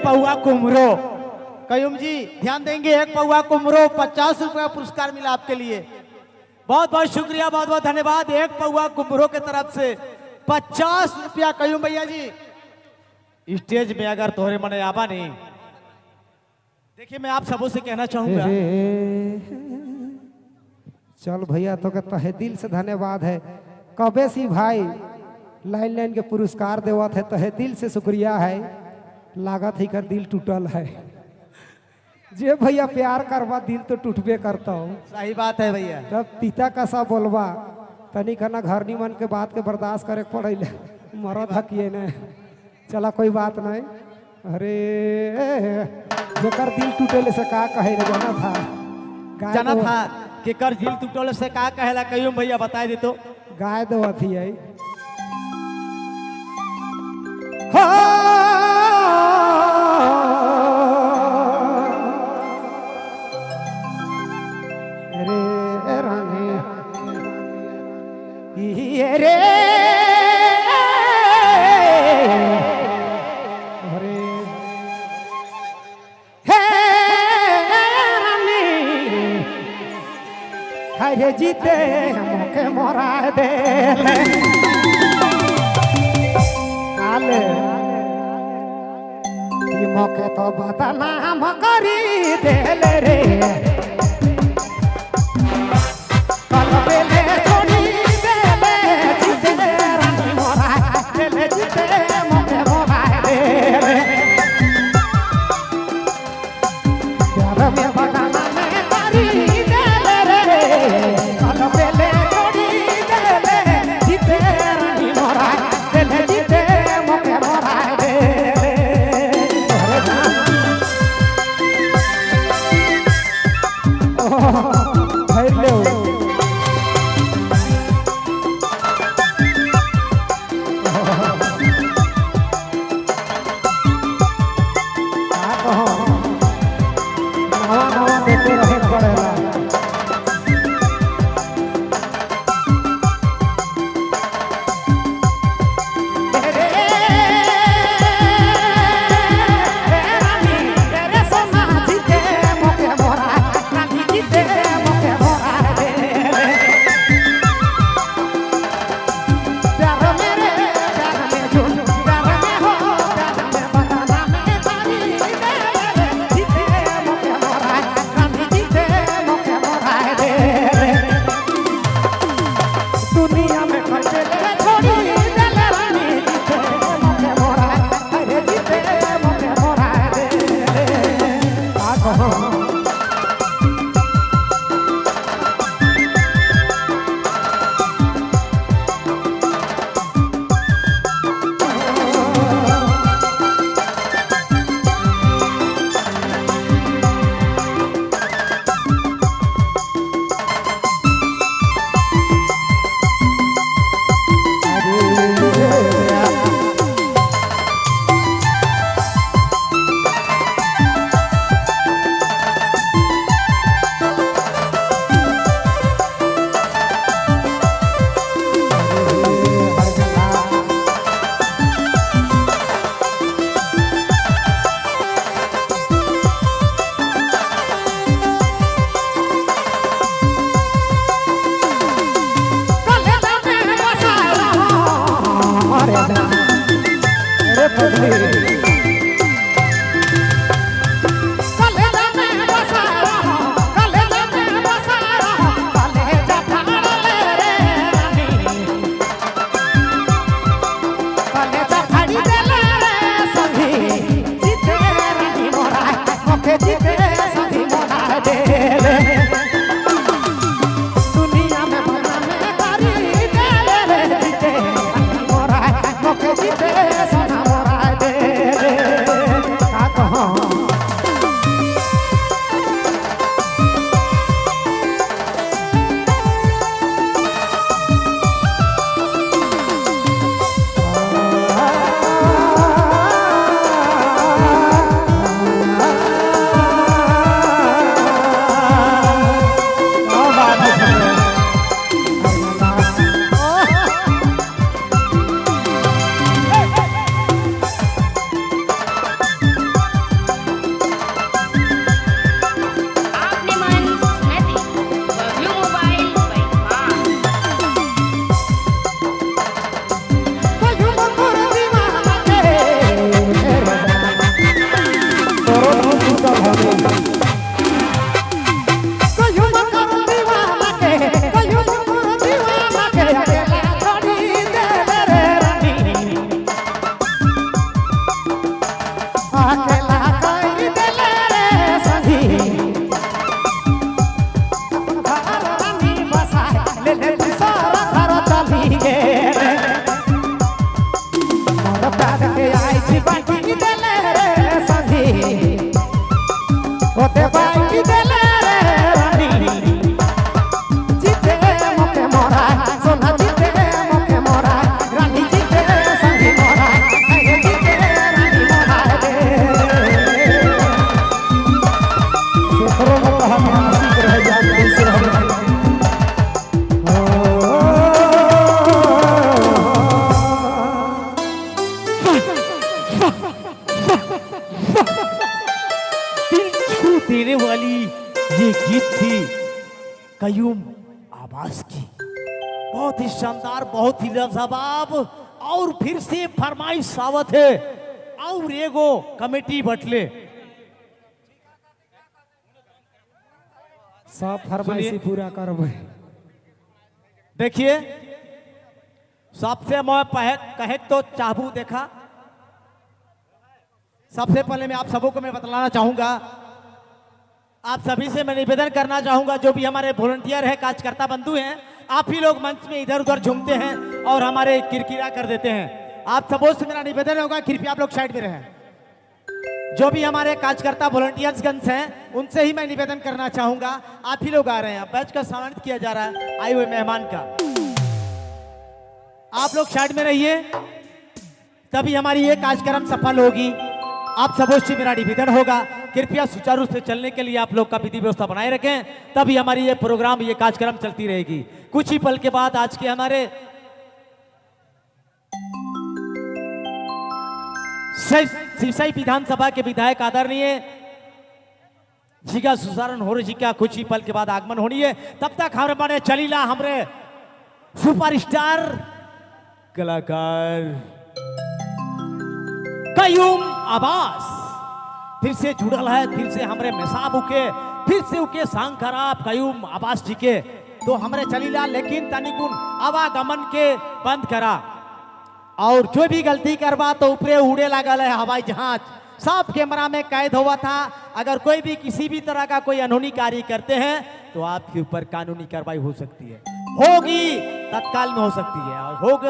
पौआ कुमरो। कयूम जी, ध्यान देंगे। एक पौआ कुमरो, 50 रुपया पुरस्कार मिला आपके लिए। बहुत बहुत शुक्रिया, बहुत बहुत धन्यवाद। एक पौआ कुमरो के तरफ से 50 रुपया। कयूम भैया जी, स्टेज में अगर तोहरे मने आबा नहीं, देखिए, मैं आप सबों से कहना चाहूंगा। चल भैया, तो के तहे दिल से धन्यवाद है। कबे सी भाई लाइन लाइन के पुरस्कार देवत है, तहे दिल से शुक्रिया है। लागत ही कर दिल टूटल है। जे भैया प्यार करवा, दिल तो टूटबे करता हो। सही बात है भैया। तब पिता का सा बोलबा, तनी कना घर मन के बात के बर्दाश्त करे पड़े, मरद हकिए ने। चला, कोई बात नहीं। अरे, जेकर दिल टूटे से का कहे रे, जाना था गाय जाना था कि कर दिल टूटल से का कहेला? कयूम भैया, बताए दे तो। गाय दो अथी है हो। अरे रानी, ये रे, अरे हे रानी, हरे जीते मोके मोरा दे काले, ई मोके तो बदनाम करी देले रे। कल बेले छोड़ी देले, जीते रानी मोरा देले, जीते मोके मोरा देले। प्यार में बदनाम करी देले रे। कल बेले छोड़ी देले, जीते रानी मोरा देले, जीते मोके मोरा देले। अरे धैर्य ले। अकेला कर देले रे संगी घर रानी बसा ले ले सारा घर चली गेले मोर प्यार के आई छी बाटी देले रे संगी ओते बाटी देले रे रानी जीते मोके मोरा सोना जीते मोके मोरा रानी जीते संगी मोरा अरे जीते रानी मोरा रे सेकरो मोर हम हंसी रह जा कैसे हम दिल छू देने वाली ये गीत थी कयूम आवाज की। बहुत ही शानदार, बहुत ही लाजवाब। और फिर से फरमाइश आवत है और एगो कमेटी बटले। सब फरमाइशी पूरा करबै। देखिए सबसे मैं कहे तो चाहू देखा, सबसे पहले मैं आप सबों को मैं बतलाना चाहूंगा, आप सभी से मैं निवेदन करना चाहूंगा, जो भी हमारे वॉलंटियर हैं, कार्यकर्ता बंधु हैं, आप ही लोग मंच में इधर उधर झूमते हैं और हमारे किरकिरा कर देते हैं। आप सबों से मेरा निवेदन होगा, कृपया आप लोग साइड में रहें। जो भी हमारे कार्यकर्ता वॉलंटियर्स गन्स हैं, उनसे ही मैं निवेदन करना चाहूंगा, आप ही लोग आ रहे हैं, बैच का सम्मानित किया जा रहा है आए हुए मेहमान का। आप लोग साइड में रहिए, तभी हमारी ये कार्यक्रम सफल होगी। आप सबों से मेरा निवेदन होगा, कृपया सुचारू से चलने के लिए आप लोग का विधि व्यवस्था बनाए रखें, तभी हमारी ये प्रोग्राम, ये कार्यक्रम चलती रहेगी। कुछ ही पल के बाद आज के हमारे सिरसाई विधानसभा के विधायक आदरणीय जीगा सुसारन होरे जी का कुछ ही पल के बाद आगमन होनी है। तब तक हमारे माने चलीला हमरे सुपरस्टार कलाकार कयूम आवाज फिर से जुड़ल है, फिर से हमरे मेसाब उके, फिर से उके सांग खराब कयूम आवाज जी के तो हमरे चलीला, लेकिन तनिकुन आवागमन के बंद करा और जो भी गलती करवा तो ऊपरे उड़े लागल है हवाई जहाज, सब कैमरा में कैद हुआ था। अगर कोई भी किसी भी तरह का कोई अनहोनी कार्य करते हैं तो आपके ऊपर कानूनी कार्रवाई हो सकती है, होगी तत्काल में हो सकती है और होगी।